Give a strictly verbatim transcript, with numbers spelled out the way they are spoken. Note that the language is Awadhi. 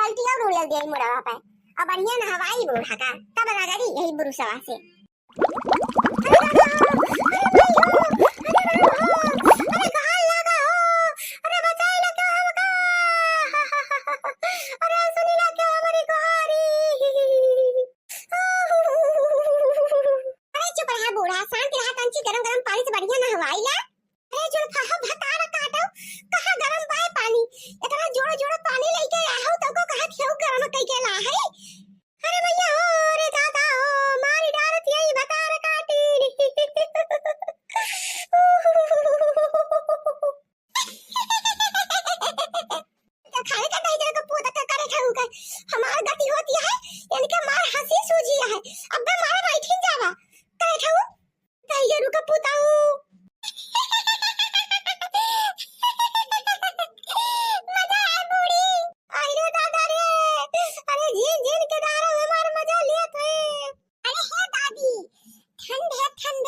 पलटी और उड़ल दे मुड़वा पे। अब बढ़िया नहवाई बूढ़ा का, तब रगड़ी यही बुरुसवा से। अरे दादा, अरे भाई हो, अरे राम हो, अरे कहाँ लागा हो, अरे बचाई ला क्या हमका, अरे सुनी ला क्या हमारी गुहारी। अरे चुप रहा बूढ़ा, शांत रहा, तंची गरम गरम पानी से बढ़िया नहवाई ला। अरे जुल्फा हो भतार काटो, कहाँ गरम बाय पानी, इतना जोड़ जोड़ पानी लेके आया हो तो को कहाँ क्यों गरम कई के ला है। अरे मैया हो रे दादा हो, मारी डारत यही भतार काटी। खाने का दही जरा को पूत का करे खाऊं का, हमार गति होती है, इनके मार हंसी सूझी है, अब मैं मारे बैठी जावा, करे खाऊं। कहिए रुका पुताऊ। मजा आए बूढ़ी। आई रे दादा रे। अरे झीन झीन के दारा